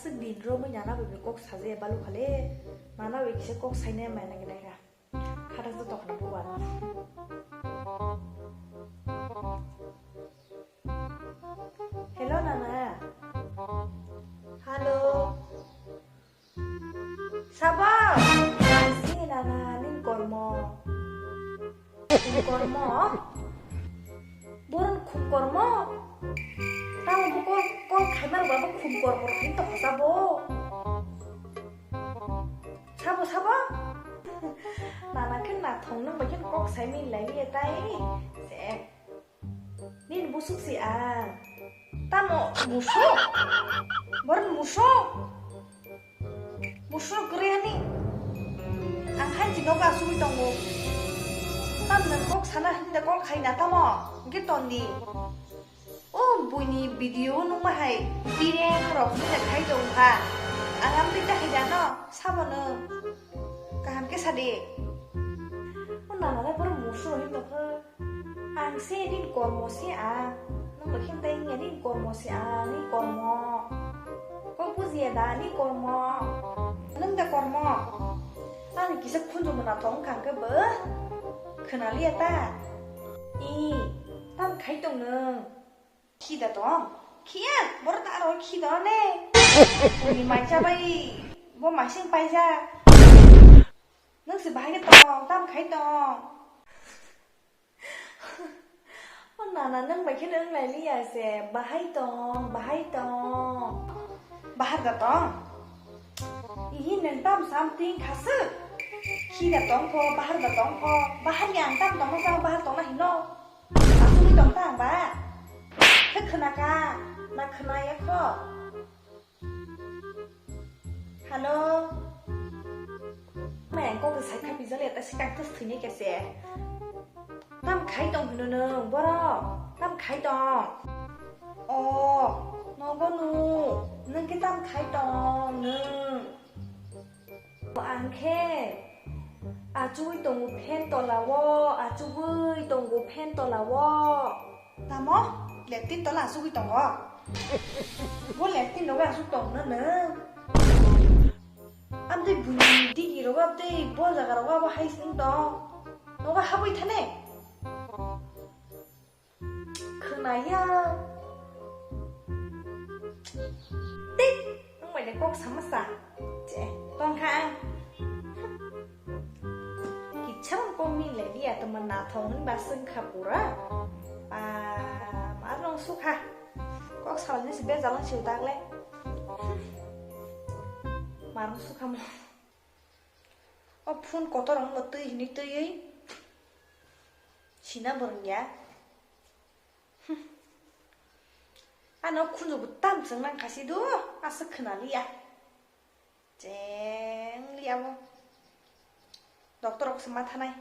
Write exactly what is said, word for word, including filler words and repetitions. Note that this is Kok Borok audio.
Swk din romwi nana bai kok saje balu khale, nana bai kisa kok saine mai nang nai kha. Khatak to tokna buwa. Hello, nana. Hello. Sabo? Sini nana, ning kormo. Khum kormo? Boron khum kormo? Tamo bo kol, kol khaimar ba bo khum kormo hin to sabo. Sabo, sabo? Nana khe na thong nang ba khe kok sai min lai ye tai. Se. Nini busuk si ang. Tamo musuk? Boron musuk? Musuk gre ani. Ang hanji nogo asugwi tongo. Tam nang kok sana hinda kol khaina tamo? Hingke tonni. O buini video nungma hai. Bire rok hinda khai tong kha. Ang amtwi ta hai dano. Sabono. Kaham khe sadi. O nana da boron musuk hin tong kha. Ang se nini kormo se ang. Nwng bai khe tai wngya nini kormo se ang, nini kormo. Kok bujiya da nini kormo? Nwng da kormo? Ani kisa khunju mona tong kha khe bo. Khwnaliya ta? I, tam khai tong nwng? Khi da tong? Khiya, boro ta aro khi da ne. Ni mai cha bai bo masing paija. Nwng se bahai khe tong, tam khai tong. O nana, nwng bai kheno wng lai liya se, bahai tong, bahai tong. Bahar da tong? Ihi nwng tam sam ting khaswk. Khi da tong pho, bahar da tong pho. Bahar ya ang tam tongma sa bahar tongna hino. Asugwi tong ta ang ba? Khe khna kha, na khna ya kho? Hello. Mai ang kok sai kha bijal ya ta sikang tus thini kese. Tam khai tong hino nwng borok? Tam khai tong? O, nogo nu. Nwng khe tam khai tong nwng? Ang khe achugwi tongo fan tola o, achugwi tongo fan tola o. Tamo? Leptin tola asugwi tongo? Bo leptin loge asuk tongno nwng? Amtwi buini digi rogo, amtwi bol jaga rogo abo hai sing tong. Nogo habwi thane? Khwnaya. Tik, nwng bai de kok sama sa. Che, tong kha ang. Kicham kok ni le dia teman nathong ni ba sung kha pura. Pa, ma rong su kha. Kok salam ni si be jalang siu tak le. Ma rong su kha mo. O phone kotor ang bo twi hini twi. Sina borong ya. Ano khunju bo tam chwng nang khasi do, aswk khwnaliya. Cheng liya bo. Doctor rok se ma thanai.